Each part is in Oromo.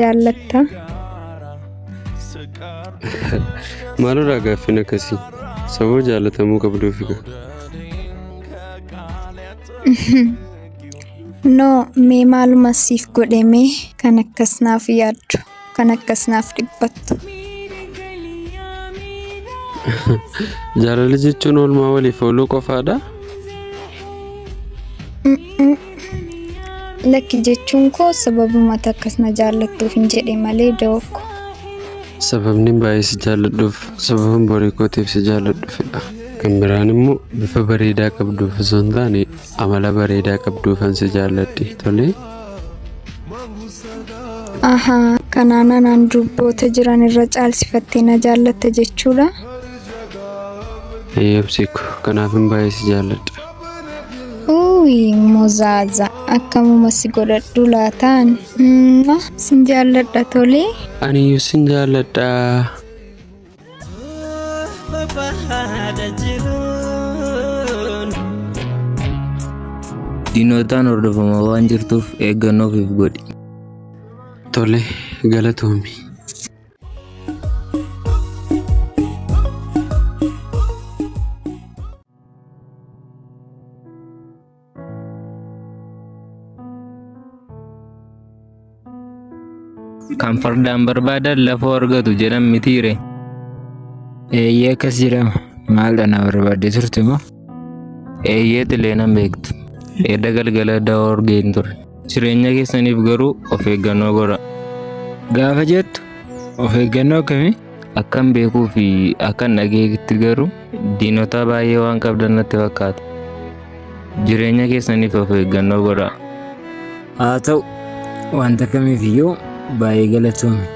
jaallattaa? Maalodhaa gaaffiin akkasii? Sababa jaalatamuu qabduufi kaa. No, mee maaluma siif godhe mee kan akkas naaf yaaddu, kan akkas naaf dhiphattu. Jaalala jechuun oolmaa waliif ooluu qofaadhaa? Lakki jechuun koo sababuma ati akkas na jaallattuuf hin jedhe malee da'oo ko. Sababni baay'ee si jaalladhuuf sababan borii kootiif si jaalladhuufidha. Kan biraan immoo bifa bareedaa qabduuf osoo hin taane amala bareedaa qabduufan si jaalladhe. Tolee? Ahaa, kanaan anaan durboota jiran irra caalsifattee na jaallatta jechuudha? Eeyyee obsee ko, kanaafin baay'ee si jaalladha. Uuyi mozaaza akkamuma si godhadhu laataan. Mwah, Sin jaalladha tolee. Aniyyuu sin jaalladha. Diinotaan hordofamaa waan jirtuuf eeggannoo ofiif godhi. Tole, galatoomi. Kan fardaan barbaadan lafoo argatu jedhan mitiire. Eeyyee akkas jedhama. Maaldha na barbaaddee turte moo? Eeyyee xilee nan beektu. Edda galgala da'oo argeen ture. Jireenya keessaniif garuu of eeggannoo godhaa. Gaafa jettu of eeggannoo akkamii? Akkan beekuu fi akkan dhagayetti garuu diinota baay'ee waan qabdan natti fakkaata. Jireenya keessaniif of eeggannoo godhaa. Haa ta'u, wanta kamiif iyyuu baay'ee galatoomi.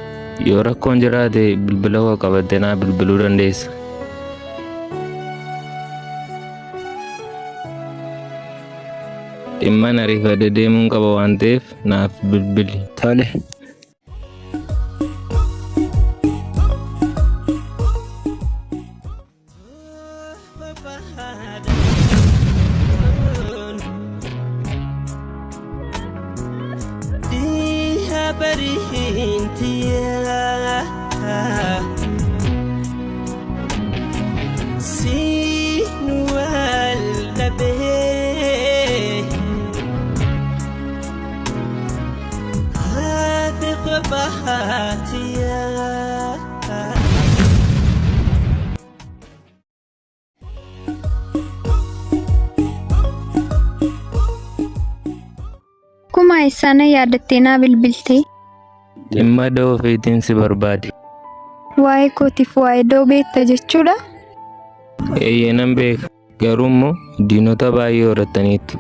Yoo rakkoon jiraate bilbila koo qabattee naa bilbiluu dandeessa. Dhimman ariifadhee deemuun qaba waan ta'eef naaf bilbili. Tole. Kumaa eessaa na yaadattee naa bilbiltee? Dhimma da'oo ofiitiin si barbaade. Waa'ee kootiif waa'ee da'oo beekta jechuudha? Eeyyee nan beeka. Garuu immoo diinota baay'ee horattaniittu.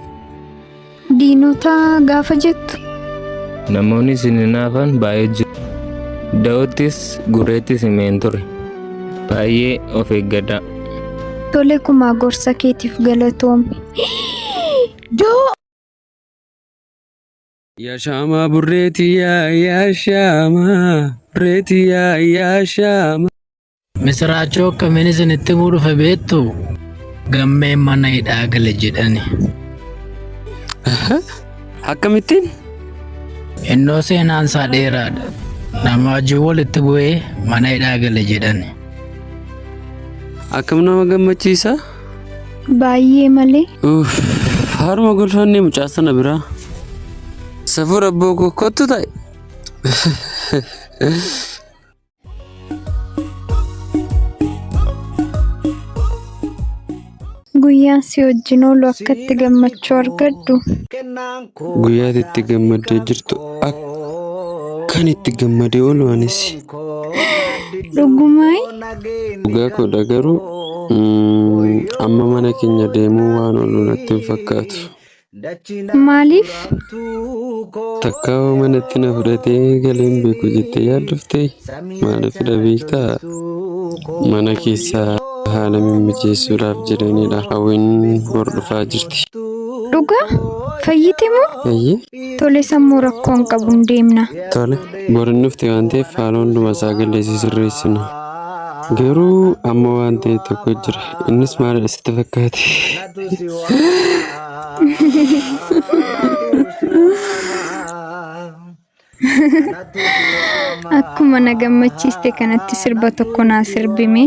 Diinota gaafa jettu? Namoonni isin hinaafan baay'ee jiru. Da'oottis gureettis himeen ture. Baay'ee of eeggadhaa. Tole kumaa gorsa keetiif galatoomi. Da'oo! Yaa shaamaa burreetiyaa yaa shaamaa burreetiyaa yaa shaamaa. Misiraachoo akkamiin isinitti himuu dhufe beektu? Gammeen mana hidhaa gale jedhani. Akkamittiin? Innoo seenaan isaa dheeraadha. Nama wajjin walitti bu'ee mana hidhaa gale jedhani. Akkam nama gammachiisa? Baay'ee malee. Uff, haruma golfannee mucaa sana biraa. Safuu rabboo koo kottu ta'e. Guyyaan si wajjin oolu akkatti gammachuu argadhu. Guyyaa ati itti gammaddee jirtu akkan itti gammadee oolu anis. Dhugumaayi? Dhugaa koodha garuu amma mana keenya deemuu waan oolu natti hin fakkaatu. Maaliif? Takkaa hoo manatti na fudhatee galee hin beeku jettee yaaddoftee? Maaliifidha beektaa? Mana keessaa haala mimmijeessuudhaaf jedhaniidha. Hawwiin bor dhufaa jirti. Dhugaa? Fayyite moo? Eeyyee. Tole sammuu rakkoo hin qabu hin deemna. Tole. Bor hin dhufti waan ta'eef haala hunduma isaa gallee si sirreessina. Garuu amma waan ta'e tokko jira. Innis maalidha sitti fakkaate? Akkuma na gammachiiste kanatti sirba tokko naa sirbime.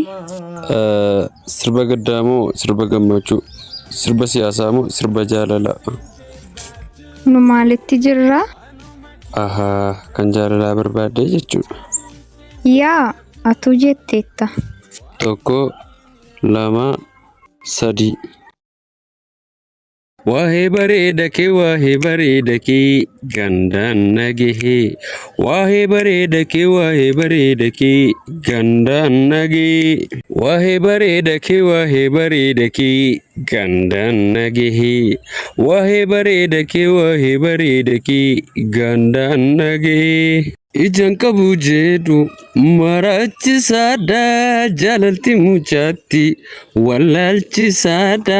Sirba gaddaa moo sirba gammachuu? Sirba siyaasaa moo sirba jaalalaa? Nu maalitti jirra? Ahaa, kan jaalalaa barbaaddee jechuudha. Yaa, atuu jetteetta. 1, 2, 3. Waa'ee bareeda kee waa'ee bareeda kee gandaan na gahee waa'ee bareeda kee waa'ee bareeda kee gandaan na gahee waa'ee bareeda kee waa'ee bareeda kee gandaan na gahee waa'ee bareeda kee waa'ee bareeda kee gandaan na gahee. Ijaan qabu jedhu maraachisaadha jaalalti mucaatti wallaalchisaadha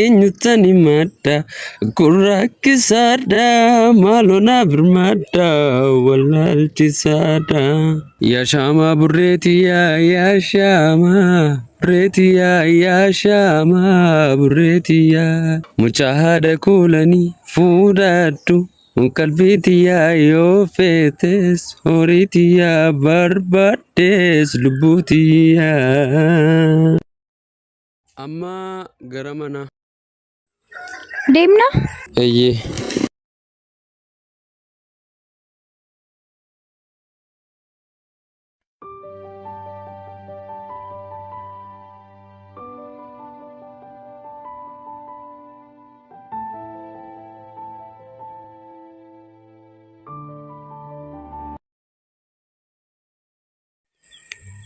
eenyutan himadha gurraakkisaadha maaloo naa birmadha wallaalchisaadha. Yaa shaamaa burreetiyaa yaa shaamaa burreetiyaa yaa shaamaa burreetiyaa mucaa haadha kuulanii fuudhadhu. Qalbii tiyyaa yoo feetes horii tiyyaa barbaaddes lubbuu tiyyaa. Amma gara manaa. Deemna? Eeyyee.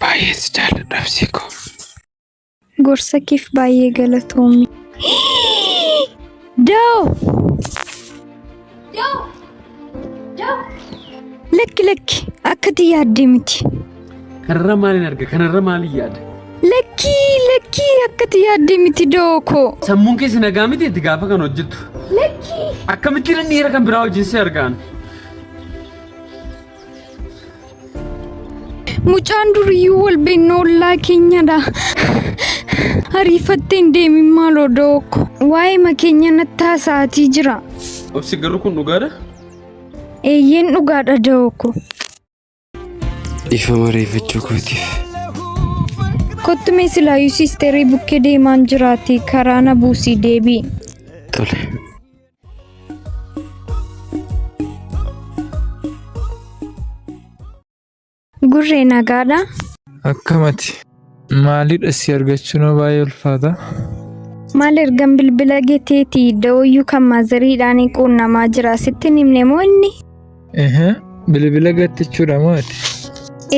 Baay'ee si jaalladha Absii koo. Gorsa keef baay'ee galatoomi. Da'oo! Lakki lakki akkati yaadde miti. Kanarra maaliin arga? Kanarra maaliin yaada? Lakkii lakkii akkati yaadde miti da'oo koo. Sammuun keessa nagaa miti itti gaafa kan hojjettu. Lakkii. Akkamitti dhiira kan biraa wajjin si argaan? Mucaan duriyyuu wal beeknu ollaa keenyadha. Ariifattee hin deemin maaloo dooko. Waa'ee makeenya natti haasa'atii jira. Obsi garuu kun dhugaadha? Eeyyeen dhugaadha dooko. Dhiifama ariifachuu kootiif. Kottu mee silaayyuu siisterii bukkee deemaan jiraati karaa na buusii deebi'i. Tole. Gurree nagaadha. Akkamati? Maalidha si argachuun baay'ee ulfaata. Maal ergan bilbila geteeti da'ooyyuu kan maazariidhaan quunnamaa jira sitti hin himne moo inni? Ehe, bilbila gattichuudha moo ati?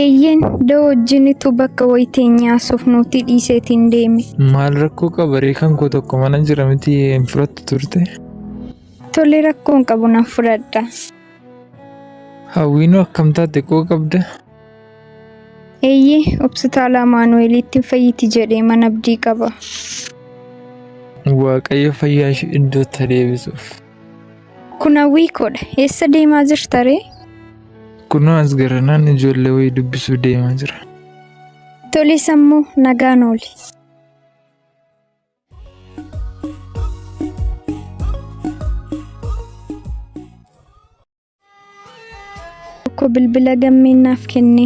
Eeyyeen da'oo wajjinitu bakka wayii teenyee haasofnuuti dhiiseetiin deeme. Maal rakkoo qaba ree kan koo tokko mana jira miti hin fudhattu turte? Tole rakkoo hin qabu nan fudhadha. Hawwiinoo akkam taate qoo qabda? Eeyyee Hospitaala Amaanu'eelitti fayyiti jedhee mana abdii qaba. Waaqayyo fayyaa ishee iddootti haa deebisuuf. Kun hawwii koodha. Eessa deemaa jirta ree? Kunoo as garanaan ijoollee wayii dubbisuu deemaa jira. Tole sammuu nagaan ooli. Tokko bilbila gammeen naaf kenne.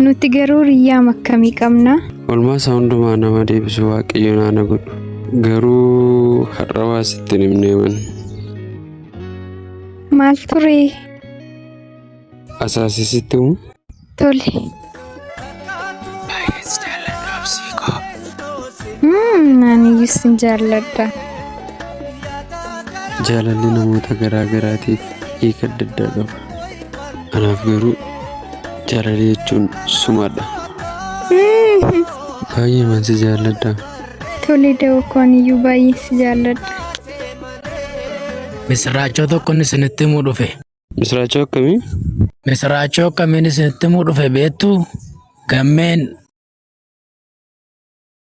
Nuti garuu riyyaam akkamii qabna? Olmaa isaa hundumaa nama deebisu Waaqayyo naana godhu. Garuu har'a waa sitti hin himne man. Maal ture? Asaasii sitti himu? Tole. Baay'ee si jaalladha Obsii koo. Ani iyyuu sin jaalladha. Jaalalli namoota garaa garaatiif hiika adda addaa qaba. Anaaf garuu jaalala jechuun sumadha. Baay'eeman si jaalladha. Tole da'oo koo ani iyyuu baay'ee si jaalladha. Misiraachoo tokkon isinitti himuu dhufe. Misiraachoo akkamii? Misiraachoo akkamiin isinitti himuu dhufe beektuu? Gammeen